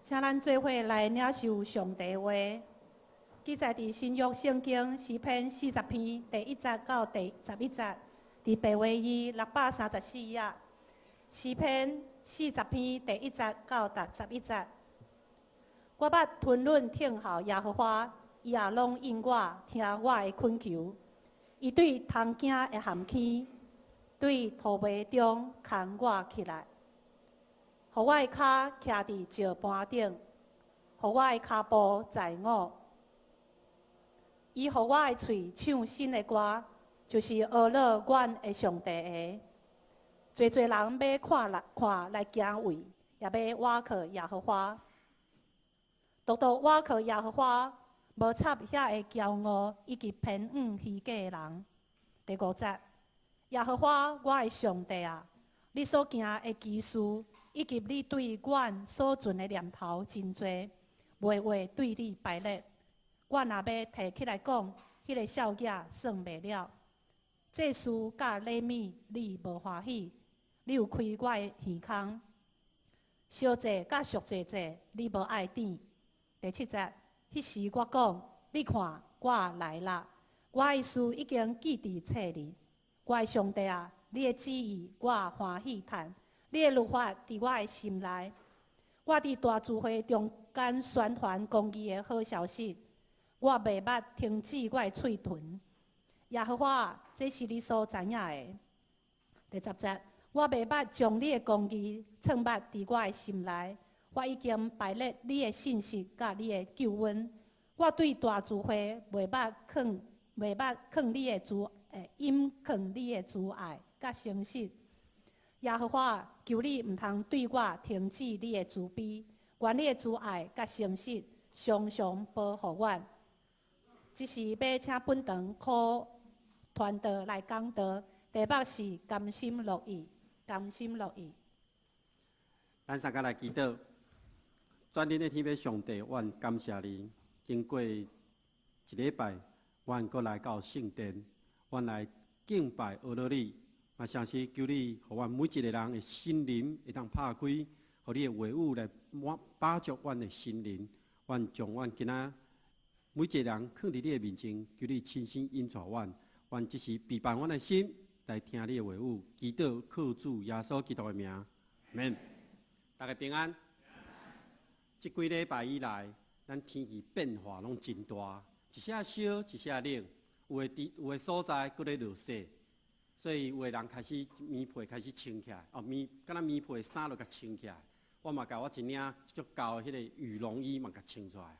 請咱做伙來領受上帝話，記載佇新約聖經詩篇40篇第1節到第11節，佇白話字634頁。詩篇四十篇第一節到第十一節。我捌吞忍聽候耶和華，伊也攏應我，聽我的懇求。伊對通驚的陷坑，對塗迷中牽我起來，予我的跤徛佇石盤頂，予我的跤步在我。伊予我的喙唱新的歌，就是呵咾阮的上帝的。濟濟人欲看來看來敬畏，也欲倚靠耶和華。獨獨倚靠耶和華，無插遐个驕傲以及偏向虛假的人。第五節，耶和華我的上帝啊，你所行的奇事，以及你對阮所存的念頭真濟，袂話對你敗裂。我若欲提起來講，彼個數額算袂了。祭司佮禮物，你無歡喜；你有開我的耳孔。燒祭佮贖罪祭，你無愛聽。第七節，彼時我講，你看，我來啦，我的事已經記佇冊裡。我的上帝啊，你的旨意我歡喜趁，你的律法佇我的心內。我佇大聚會中間宣傳公義的好消息，我袂捌停止我的喙唇。耶和華，這是你所知影的。第10節，我袂捌將你的公義藏密佇我的心內，我已經排列你的信實佮你的救恩。我對大聚會袂捌藏你的慈，隱藏你的慈愛佮誠實。耶和華，求你毋通對我停止你的慈悲，願你的慈愛佮誠實常常保護阮。這時欲請本堂柯傳道來講道，題目是甘心樂意，甘心樂意。咱三個來祈禱，全能的天父上帝，阮感謝你。經過一禮拜，阮閣來到聖殿，阮來敬拜呵咾你。嘛，誠實求你，予阮每一個人的心靈會當拍開，予你的話語來飽足阮的心靈。阮將阮今仔每一個人囥佇你的面前，求你親身引導阮。阮這時備辦阮的心來聽你的話語，祈禱靠主耶穌基督的名，阿們。大家平安。這幾禮拜以來，咱天氣變化攏真大，一下燒，一下冷，有的地有的所在閣咧落雪，所以有的人開始棉被開始穿起來，哦，棉敢若棉被衫都共穿起來。我嘛共我一領足厚的彼個羽絨衣嘛共穿出來。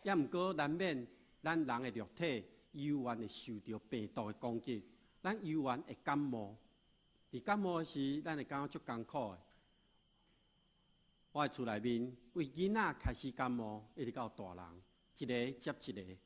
也毋過難免咱人的肉體猶原會受著病毒的攻擊，咱猶原會感冒。佇感冒的時，咱會感覺足艱苦的。我的厝內面，為囡仔開始感冒，一直到大人，一个接一个。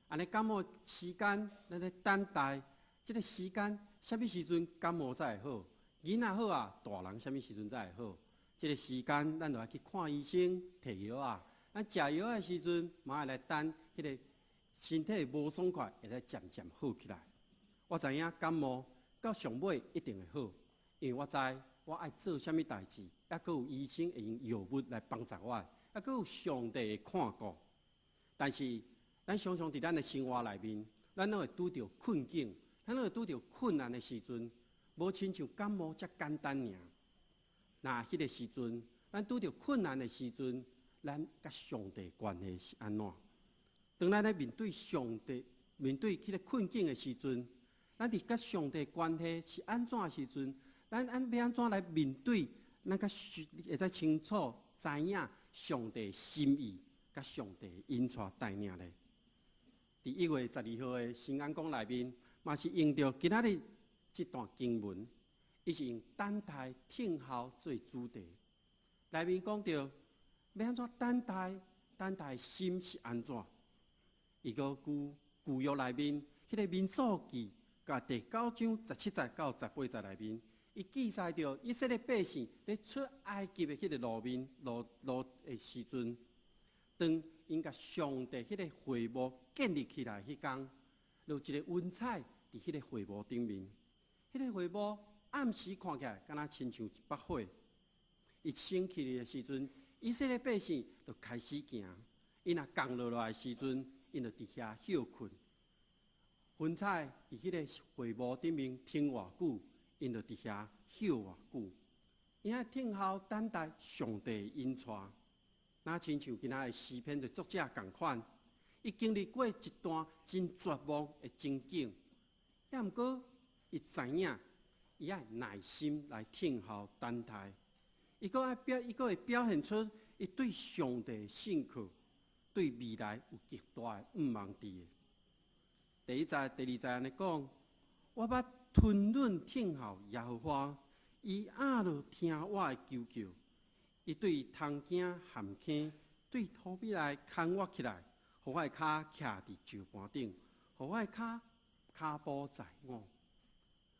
按呢感冒時間，咱咧等待，這个時間，啥物時陣感冒才會好？囡仔好啊，大人啥物時陣才會好？這个時間，咱就愛去看醫生，提藥仔。咱食藥的時陣，嘛愛來等，彼个身體無爽快，會使漸漸好起來。我知影感冒到上尾一定會好，因為我知我愛做啥物代誌，猶閣有醫生會用藥物來幫助我，猶閣有上帝會看顧。但是，咱常常佇咱的生活內面，咱攏會拄著困境，咱攏會拄著困難的時陣，無親像感冒遮簡單爾。若彼个時陣，咱拄著困難的時陣，咱佮上帝關係是按怎？當咱咧面對上帝、面對彼个困境的時陣，咱佇佮上帝關係是按怎的時陣？咱按欲按怎來面對？咱較會使清楚知影上帝心意，佮上帝引帶帶領咧。佇1月12號的新安講內面，嘛是用著今仔日這段經文，伊是用等待聽候做主題。內面講著欲按怎等待，等待心是按怎？伊閣舉舊約內面，彼个民數記，佮第9章17節到18節內面，伊記載著以色列百姓咧出埃及的彼个路面路路的時陣，當𪜶共上帝彼个會幕建立起來彼工，有一个雲彩佇彼个會幕頂面，彼个會幕暗時看起來敢若親像一把火，伊升起來的時陣，以色列百姓就開始行。𪜶若降落來的時陣，𪜶就佇遐歇睏。雲彩佇彼個會幕頂面停偌久，𪜶就佇遐歇偌久。𪜶愛等候等待上帝引帶。若親像今仔的詩篇的作者仝款，伊經歷過一段真絕望的情景，也毋過伊知影，伊愛耐心來等候等待。伊閣會表現出伊對上帝信靠，對未來有極大的向望佇。第一節、第二節按呢講，我捌吞忍等候耶和華，伊掩耳聽我的求叫，伊對蟲驚陷坑，對土邊來牽我起來，予我的跤徛佇石盤頂，予我的跤跤步載我。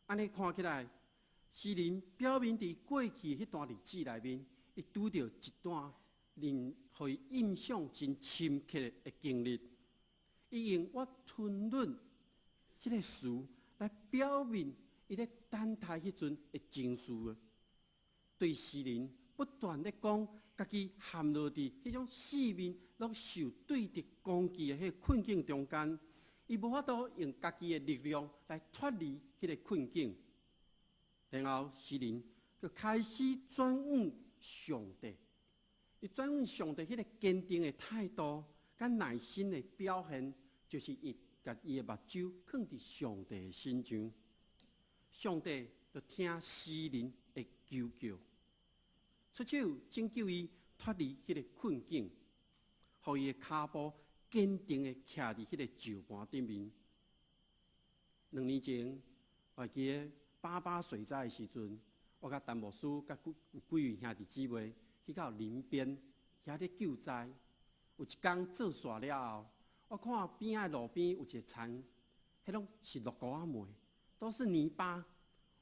按呢看起來，詩人表明佇過去彼段日子內面，伊拄著一段令予伊印象真深刻的經歷。伊用我吞忍這個詞來表明伊咧等待彼陣的情緒。對詩人不斷咧講，家己陷落佇彼種四面攏受對敵攻擊的彼個困境中間，伊無法度用家己的力量來脫離彼個困境。然後詩人就開始轉向上帝，伊轉向上帝彼個堅定的態度，佮耐心的表現，就是伊共伊的目睭囥佇上帝的身上。上帝就聽詩人的求叫，出手拯救伊脫離彼個困境，予伊的跤步堅定的徛佇彼個石盤頂面。2年前，我會記得八八水災的時陣，我佮陳牧師佮有幾位兄弟姊妹去到林邊遐咧救災。有一工做煞了後，我看邊仔路邊有一個田，彼攏是落糊仔糜，都是泥巴。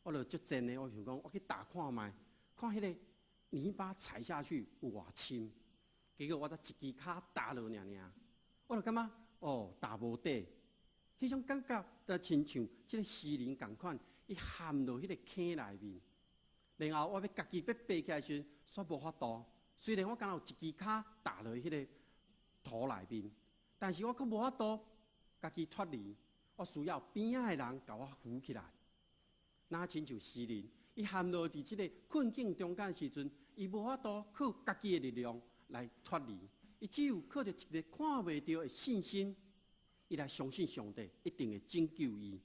我就足賤的，我想講，我去踏看覓，看彼個泥巴踩下去有偌深。結果我才一支跤踏落爾爾，我就感覺哦，踏無底。彼種感覺就親像這個詩人仝款，伊陷落彼個坑內面，然後我欲家己欲爬起來時陣，煞無法度。雖然我敢若有一支跤踏落彼個土內面，但是我閣無法度家己脫離，我需要邊仔的人共我扶起來。若親像詩人，伊陷落佇這個困境中間時陣，伊無法度靠家己的力量來脫離，伊只有靠著一個看袂著的信心，伊來相信上帝一定會拯救伊。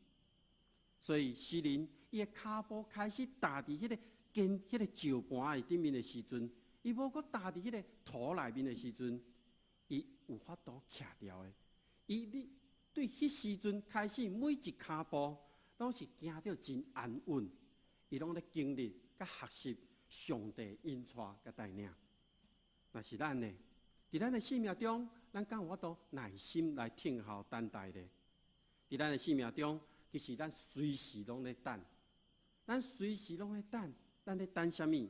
所以詩人伊的跤步開始踏佇彼個堅彼個石盤的頂面的時陣，伊無閣踏佇彼個土內面的時陣，伊有法度徛牢的。伊你對彼時陣開始每一跤步，攏是行得真安穩，伊攏咧經歷佮學習上帝引帶佮帶領。若是咱呢？佇咱的生命中，咱敢有法度耐心來等候等待呢？佇咱的生命中，其實咱隨時攏咧等，咱隨時攏咧等，咱咧等啥物？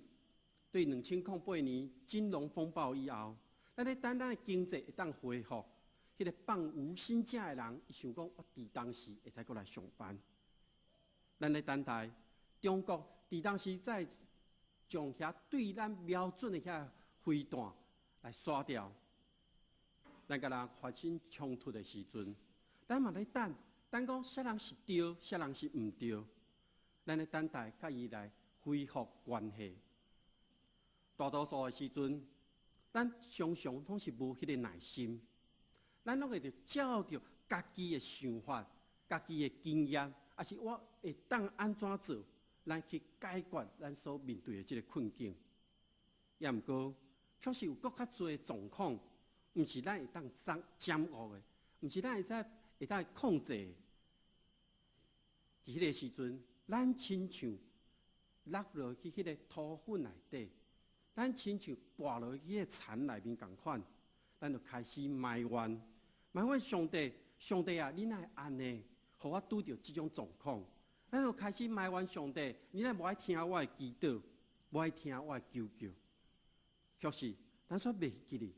對2008年金融風暴以後，咱咧等咱的經濟會當恢復。彼個放無薪假的人，伊想講我佇當時會使閣來上班。咱咧等待中國佇當時再將遐對咱瞄準的遐飛彈來刷掉。咱佮人發生衝突的時陣，咱嘛咧等，等講啥人是對，啥人是毋對。咱咧等待佮伊來恢復關係。大多數的時陣，咱常常攏是無彼個耐心，咱攏會著照著家己的想法、家己的經驗，抑是我會當按怎做，咱去解決咱所面對的這個困境。也毋過，確實有閣較濟狀況，毋是咱會當掌握的，毋是咱會當控制的。佇彼個時陣，咱親像落落去彼個土粉內底，咱親像跋落去彼個田內面仝款，咱就開始埋怨，埋怨上帝，上帝啊，你哪會按呢？予我拄著這種狀況，咱就開始埋怨上帝，你哪無愛聽我的祈禱，無愛聽我的求叫。確實，咱煞袂記得，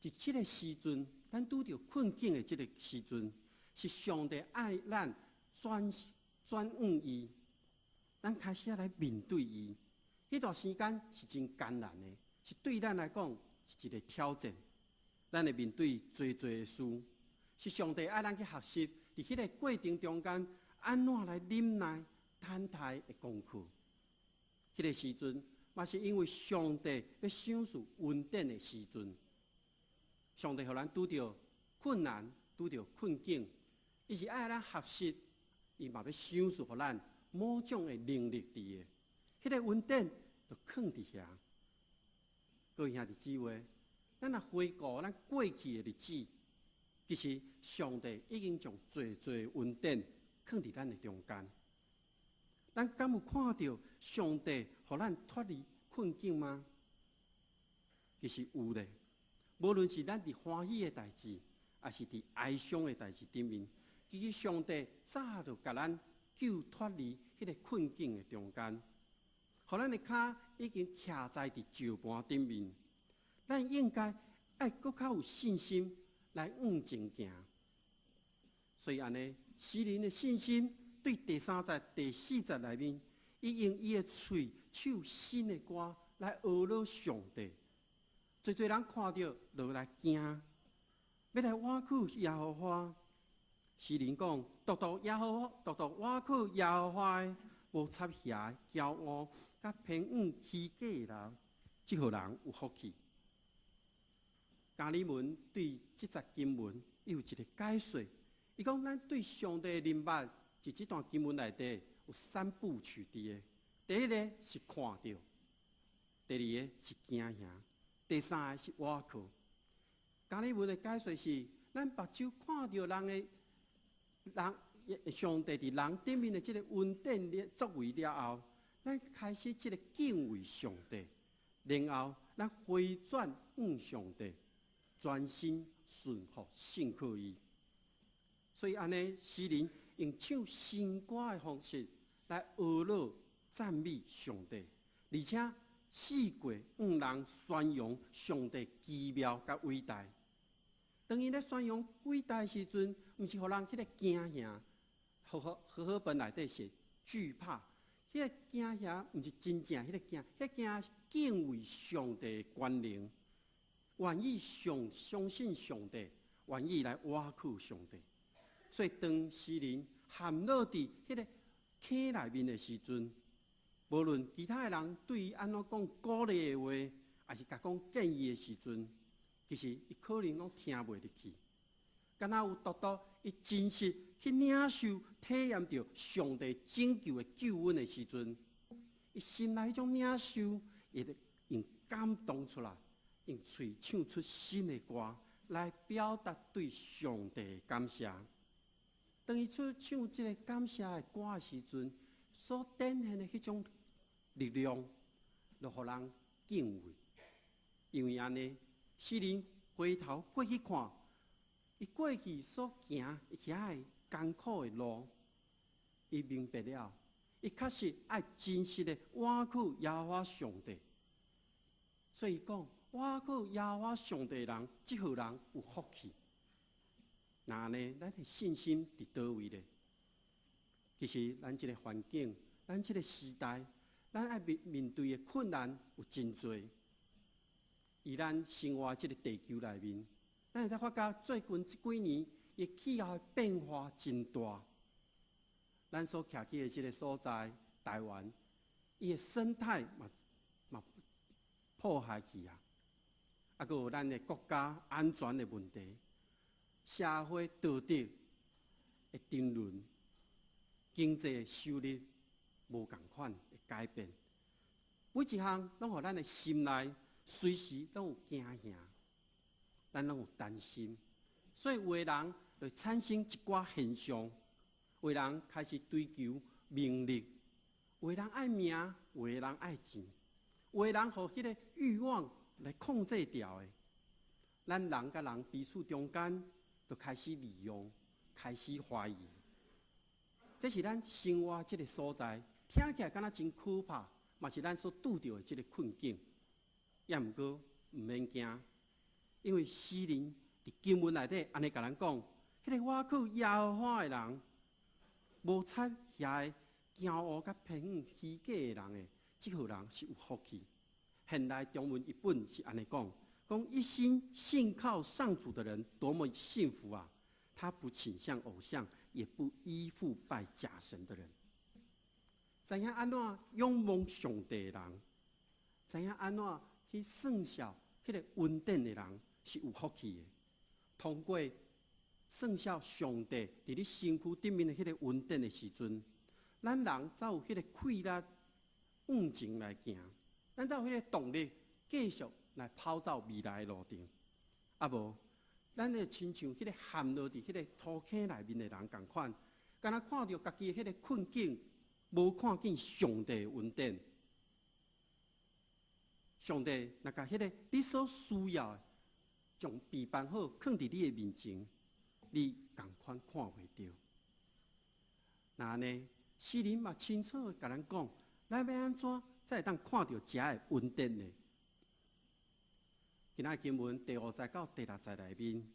佇這個時陣，咱拄著困境的這個時陣，是上帝愛咱轉轉向伊，咱開始來面對伊。彼段時間是真艱難的，是對咱來講是一个挑戰，咱會面對濟濟的事，是上帝愛咱去學習，佇彼个過程中間，按怎來忍耐、等待的功課。彼个時陣，嘛是因為上帝欲賞賜恩典的時陣。上帝予咱拄著困難、拄著困境，伊是愛咱學習，伊嘛欲賞賜予咱某種的能力佇的。彼个恩典就囥佇遐。各位兄弟姊妹，咱若回顧咱過去的日子，其實上帝已經將濟濟恩典囥佇咱的中間。咱敢有看著上帝予咱脫離困境嗎？其實有咧。無論是咱佇歡喜的代誌，抑是佇哀傷的代誌頂面，其實上帝早就共咱救脫離彼個困境的中間，予咱的跤已經徛在佇石盤頂面。咱應該愛閣較有信心來往前行。所以按呢，詩人的信心對第三節、第四節內面，伊用伊的喙唱新的歌來呵咾上帝。濟濟人看著就來驚，欲來倚靠耶和華。詩人講：獨獨耶和華，獨獨倚靠耶和華的，無插邪驕傲，佮偏向虛假的人，這號人有福氣。加爾文對這節經文有一個解說，伊講咱對上帝的認捌，佇這段經文內底有三部曲佇的。第一个是看著，第二个是驚嚇，第三个是倚靠。加爾文的解說是，咱目睭看著人的人，上帝佇人頂面的這个恩典的作為了後，咱開始這个敬畏上帝，然後咱回轉向上帝，專心順服信靠伊。所以按呢，詩人用唱新歌的方式來呵咾讚美上帝，而且四界向人宣揚上帝奇妙佮偉大。當伊咧宣揚偉大的時陣，毋是予人彼个驚嚇，和合和合本內底寫懼怕，彼个驚嚇毋是真正彼个驚，彼个驚是敬畏上帝的權能，願意相信上帝，願意來倚靠上帝。所以當詩人陷落佇彼个坑內面的時陣，無論其他的人對伊按怎講鼓勵的話，抑是共講建議的時陣，其實伊可能攏聽袂入去。敢若有獨獨伊真實去領受、體驗著上帝拯救的救恩的時陣，伊心內彼種領受，會用感動出來，用喙唱出新的歌來表達對上帝的感謝。當伊出唱這个感謝的歌的時陣，所展現的彼種力量，就予人敬畏。因為按呢，詩人回頭過去看，伊過去所行遐个艱苦的路，伊明白了，伊確實愛真實的倚靠耶和華上帝。所以講，倚靠耶和華上帝的人，這號人有福氣。那按呢，咱的信心佇佗位咧？其實，咱這个環境，咱這个時代，咱愛面面對的困難有真濟。以咱生活這个地球內面，咱會使發覺最近這幾年，伊氣候的變化真大。咱所徛起的這个所在，台灣，伊的生態嘛嘛破壞去啊！啊，閣有咱的國家安全的問題，社會道德的沉淪，經濟收入無仝款的改變，每一項攏予咱的心內隨時攏有驚嚇，咱攏有擔心，所以有的人就產生一寡現象，有的人開始追求名利，有的人愛名，有的人愛錢，有的人予彼个欲望來控制牢的。咱人佮人彼此中間，就開始利用，開始懷疑。這是咱生活這个所在，聽起來敢若真可怕，嘛是咱所拄著的這个困境。也毋過毋免驚，因為詩人佇經文內底按呢共咱講，彼个倚靠耶和華的人，無插遐个驕傲佮偏向虛假的人的，這號人是有福氣。現代中文譯本是按呢講，講一心信靠上主的人多麼幸福啊！他不傾向偶像，也不依附拜假神的人。知影按怎仰望上帝的人，知影按怎去算數彼个恩典的人是有福氣的。通過算數上帝佇你身軀頂面的彼个恩典的時陣，咱人才有彼个氣力向前來行，咱才有彼个動力繼續來跑走未來的路程。啊無，咱會親像彼个陷落佇彼个塗坑內面的人仝款，敢若看著家己的彼个困境，無看見上帝的恩典。上帝若共彼个你所需要的，將備辦好，囥佇你的面前，你仝款看袂著。那按呢，詩人嘛清楚共咱講，咱欲按怎才會當看著遮的恩典呢？今仔經文第五節到第六節內面，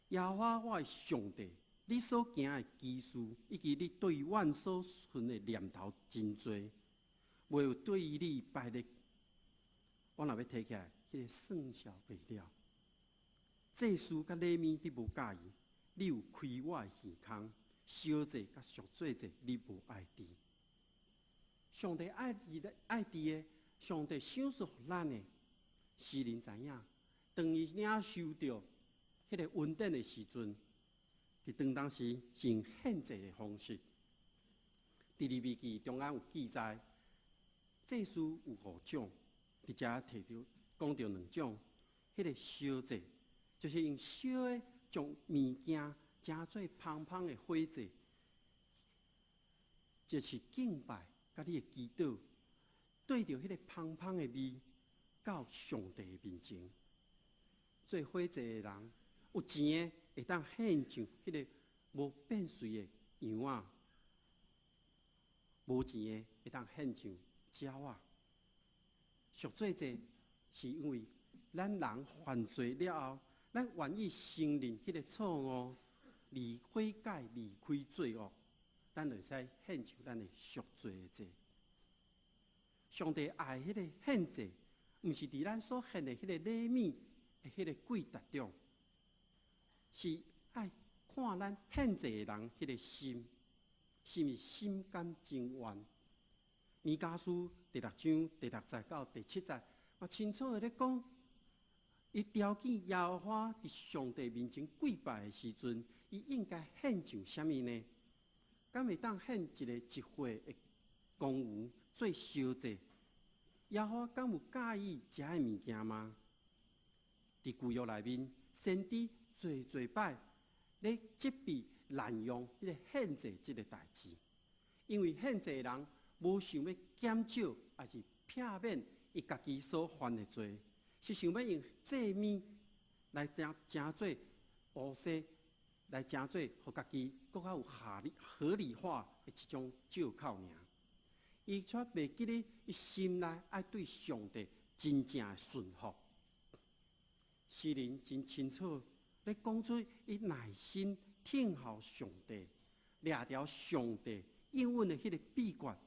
耶和華我的上帝，你所行的奇事，以及你對阮所存的念頭真濟，袂有對於你敗劣。我若欲提起來，彼个算數袂了。祭司佮禮物你無佮意，你有開我的耳空，燒祭佮贖罪祭你無愛滴。上帝愛滴的愛滴的，上帝賞賜予咱的，詩人知影，當伊領受著彼个恩典的時陣，佇當當時是用獻祭的方式。佇利未記中間有記載，祭司有五種，佇遮提著講著兩種，彼个燒祭就是用燒的將物件成做芳芳的火祭，就是敬拜佮你的祈禱，對著彼个芳芳的味到上帝的面前。做火祭的人有錢的會當獻上彼个無變穗的羊仔，無錢的會當獻上鳥仔。贖罪祭是因為咱人犯罪了後，咱願意承認彼个錯誤，而悔改離開罪惡，咱就會使獻上咱的贖罪祭。上帝愛彼個獻祭，毋是佇咱所獻的彼個禮物的彼個貴值中，是愛看咱獻祭的人彼個心，是毋是心甘情願？彌迦書第六章第六節到第七節，嘛清楚的咧講，伊朝見耶和華佇上帝面前跪拜的時陣，伊應該獻上啥物呢？敢會當獻一個一歲的公牛做燒祭？耶和華敢有佮意遮的物件嗎？佇舊約內面，先知濟濟擺咧責備濫用彼個獻祭這个代誌，因為獻祭的人無想欲減少，抑是避免伊家己所犯的罪，是想欲用祭物來成成做烏西，來成做予家己閣較有合理合理化的一種借口爾。伊卻袂記得伊心內愛對上帝真正的順服。詩人真清楚咧講出伊耐心聽候上帝，掠著上帝應允的彼个秘訣，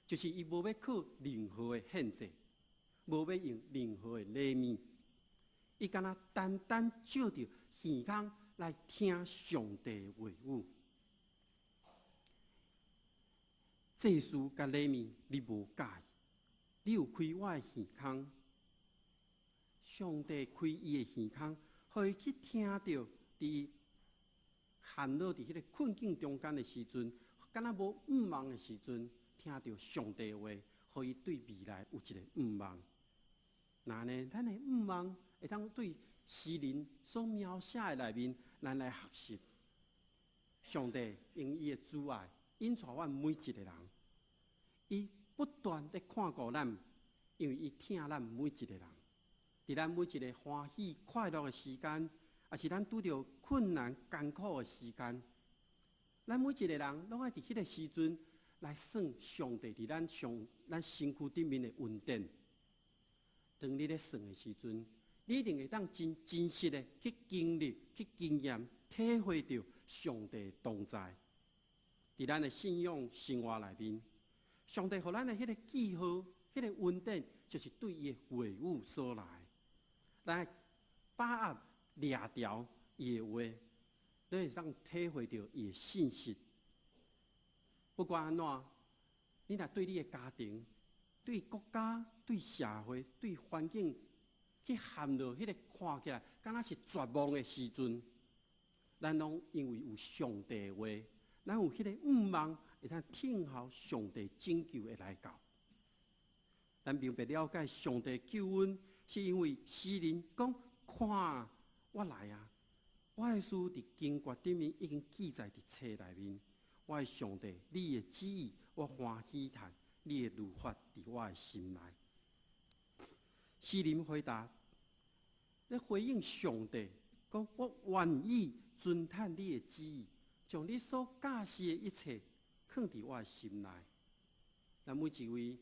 就是伊無欲靠任何的獻祭，無欲用任何的禮物，伊敢若單單借著耳孔來聽上帝的話語。祭司佮禮物你無佮意，你有開我的耳孔。上帝開伊的耳孔，予伊去聽著，佇陷落佇彼个困境中間的時陣，敢若無盼望的時陣，聽著上帝的話，予伊對未來有一個盼望。那按呢，咱的盼望會當對詩人所描寫的內面，咱來學習。上帝用伊的慈愛引帶阮每一個人，伊不斷咧看顧咱，因為伊疼咱每一個人。佇咱每一個歡喜快樂的時間，抑是咱拄著困難艱苦的時間，咱每一個人攏愛佇彼個時陣來算上帝佇咱上咱身軀頂面的恩典。當你咧算的時陣，你一定會當真真實的去經歷、去經驗、體會著上帝同在。佇咱的信仰生活內面，上帝予咱的彼個記號、彼個恩典，就是對伊的話語所來。咱把握掠牢伊的話，你會當體會著伊的信實。不管按怎，你若對你的家庭、對國家、對社會、對環境去陷入彼個看起來敢若是絕望的時陣，咱攏因為有上帝的話，咱有彼個向望，會當等候上帝拯救的來到。咱明白了解上帝救恩，是因為詩人講：看，我來啊！我的事佇經卷頂面已經記載佇冊內面。我的上帝，你的旨意我歡喜趁，你的律法佇我的心內。詩人回答，咧回應上帝，講我願意遵趁你的旨意，將你所教示的一切囥佇我的心內。咱每一位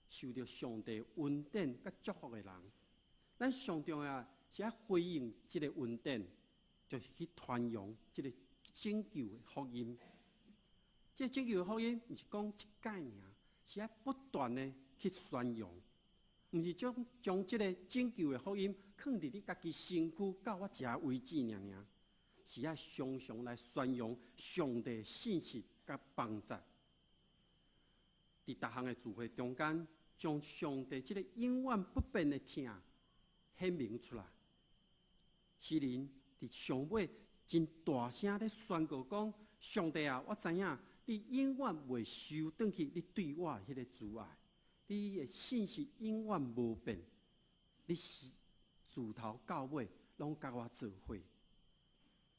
受著上帝恩典佮祝福的人，咱上重要是愛回應這个恩典，就是去傳揚這个拯救的福音。這个拯救的福音，毋是講一擺爾，是愛不斷的去宣揚，毋是將將這个拯救的福音囥佇你家己身軀到我遮為止爾爾，是愛常常來宣揚上帝信實佮幫助。佇逐項的聚會中間，將上帝這个永遠不變的疼顯明出來。詩人佇上尾真大聲咧宣告講：上帝啊，我知影你永遠袂收轉去你對我的彼个慈愛，你的信實永遠無變，你是自頭到尾攏佮我做伙。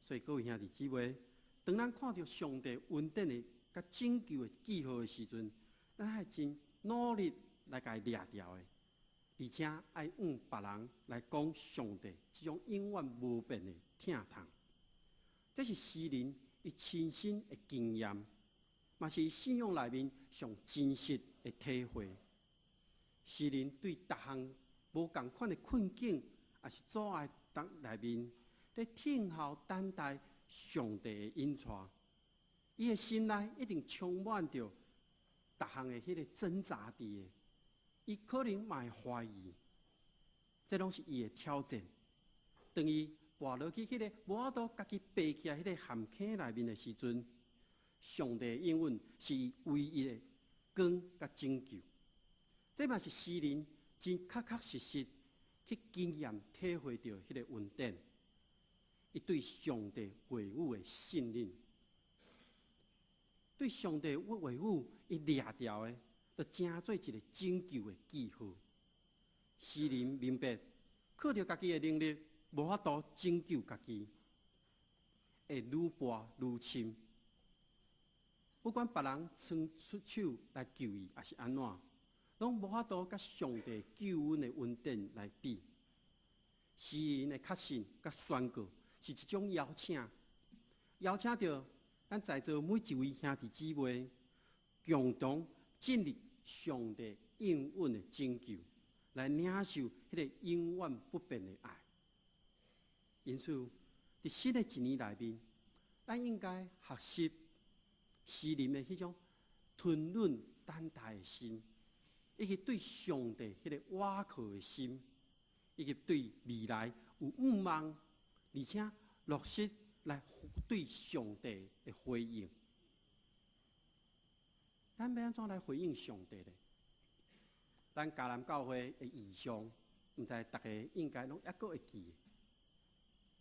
所以各位兄弟姊妹，當咱看著上帝恩典的佮拯救的記號的時陣，咱愛真努力來共伊掠牢的，而且愛向別人來講上帝這種永遠無變的疼痛。這是詩人伊親身的經驗，嘛是信仰內面上真實的體會。詩人對逐項無仝款的困境，抑是阻礙當內面，佇等候等待上帝的引帶，伊的心內一定充滿著逐項的彼个掙扎佇的，伊可能嘛會懷疑，這攏是伊的挑戰。當伊跋落去彼个無法度家己爬起來彼個陷坑內面的時陣，上帝的應允是伊唯一的光佮拯救。這嘛是詩人真確確實實去經驗體會著彼个恩典，伊對上帝話語的信任，對上帝話語，伊掠牢的，就成做一个拯救的記號。詩人明白，靠著家己的能力，無法度拯救家己，會愈跋愈深。不管別人伸出手來救伊，抑是按怎，攏無法度佮上帝救恩的恩典來比。詩人的確信佮宣告，是一種邀請，邀請著咱在座每一位兄弟姊妹，共同進入上帝應允的拯救，來領受彼个永遠不變的愛。因此，佇新的一年內面，咱應該學習詩人的彼種吞忍等待的心，以及對上帝彼个倚靠的心，以及對未來有向望，而且落實來對上帝的回應。咱欲按怎來回應上帝呢？咱迦南教會的異象，毋知逐家應該攏猶閣會記。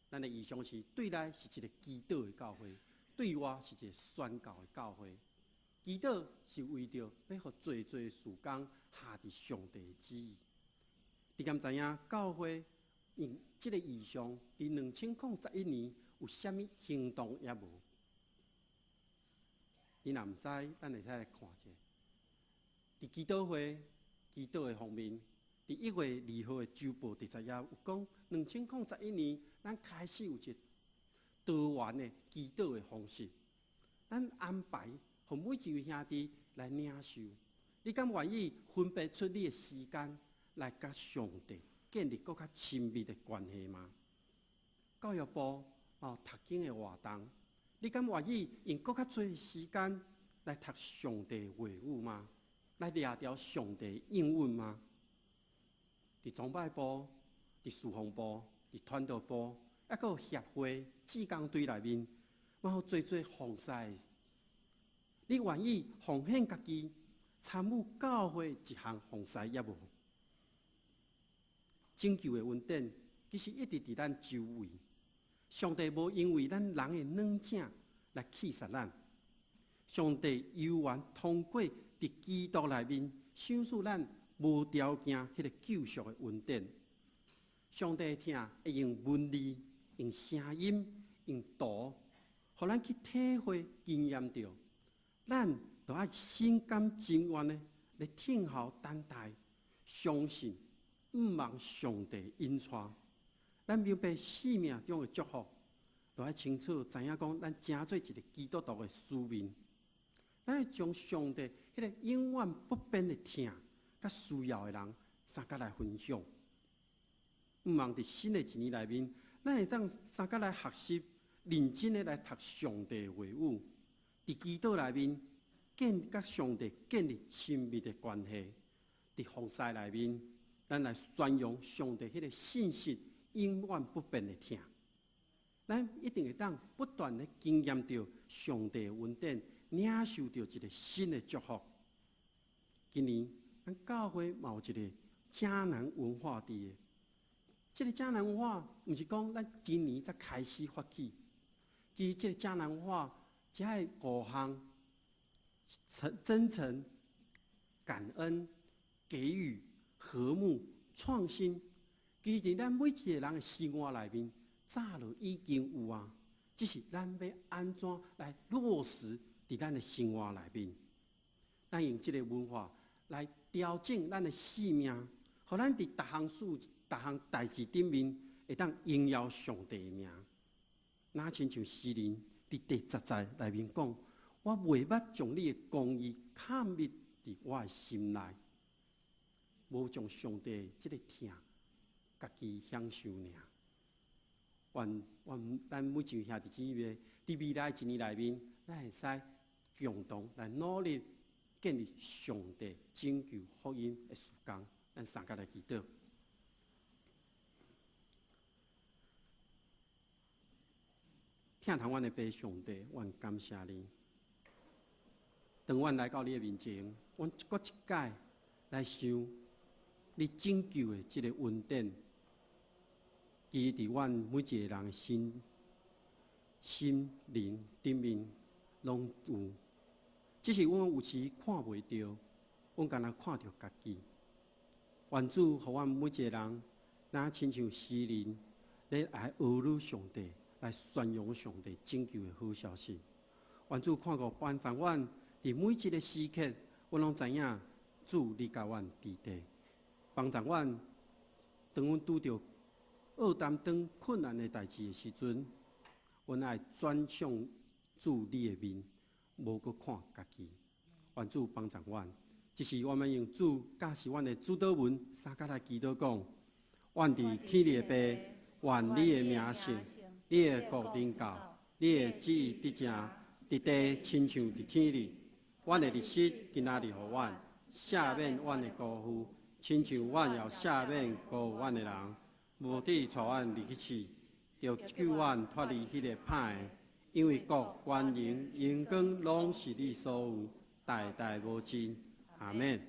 咱的異象是對內是一个祈禱的教會，對外是一个宣教的教會。祈禱是為著欲予濟濟事工合佇上帝的旨意。你敢知影教會用這个異象，佇2011年有啥物行動抑無？你若毋知，咱會使來看者。佇祈禱會、祈禱的方面，佇1月2號的週報第十頁有講，2011年咱開始有一個多元的祈禱的方式，咱安排予每一位兄弟來領受。你敢願意分別出你的時間來佮上帝建立閣較親密的關係嗎？教育部有讀經的活動，你敢願意用閣較濟的時間來讀上帝話語嗎？來掠牢上帝應允嗎？佇崇拜部、佇事奉部，佇傳道部，抑閣有協會、志工隊內面，嘛有濟濟奉事。你願意奉獻家己，參與教會一項奉事業無？拯救的恩典其實一直佇咱周圍。上帝無因為咱人的軟正來棄殺咱。上帝猶原通過佇基督內面賞賜咱無條件彼個救贖的恩典。上帝的疼會用文字、用聲音、用圖，予咱去體會經驗著。咱著愛心甘情願的來聽候等待，相信、向望上帝引帶。咱明白生命中的祝福，著愛清楚知影講，咱成做一个基督徒的使命。咱愛將上帝彼个永遠不變的疼，佮需要的人相佮來分享。向望佇新的一年內面，咱會當相佮來學習，認真的來讀上帝的話語，佇祈禱內面建佮上帝建立親密的關係。佇奉事內面，咱來宣揚上帝彼个信實永遠不變的疼。咱一定會當不斷的經驗著上帝的恩典，領受著一个新的祝福。今年咱教會嘛有一个迦南文化佇的。這个迦南文化，毋是講咱今年才開始發起，其實這个迦南文化，遮的五項：真誠、感恩、給予、和睦、創新，其實佇咱每一个人的生活內面，早就已經有啊。只是咱欲按怎來落實佇咱的生活內面，咱用這个文化來調整咱的生命，予咱佇逐項事、逐項代誌頂面，會當榮耀上帝的名。若親像詩人佇第十節內面講：我袂捌將你的公義藏匿佇我的心內，無將上帝這个疼家己享受爾。願願咱每一位兄弟姊妹，佇未來一年內面，咱會使共同來努力建立上帝拯救福音的事工。咱相佮來祈禱。疼疼阮的父上帝，阮感謝你。當阮來到你的面前，阮閣一擺來想你拯救的這个恩典，其實佇阮每一个人的心、心靈頂面攏有，只是阮有時看袂著，阮干焦看著家己。願主予阮每一个人，若親像詩人，咧來阿諛上帝，來宣揚上帝拯救的好消息。願主看顧幫助阮，佇每一个時刻，阮攏知影主你佮阮佇咧，幫助阮，當阮拄著惡擔當困難的代誌的時陣，阮愛轉向主你的面，無閣看家己。願主幫助阮，這是我們用主教示阮的主禱文，相佮來祈禱講：阮佇天裡的父，願你的名聖，你的國臨到，你的旨意得成，佇地親像佇天裡。阮的日食今仔日予阮，赦免阮的辜負，親像阮也赦免辜負阮的人。無得帶阮入去試，著救阮脫離彼个歹的，因為國、權榮、榮光攏是你所有，代代無盡。阿們。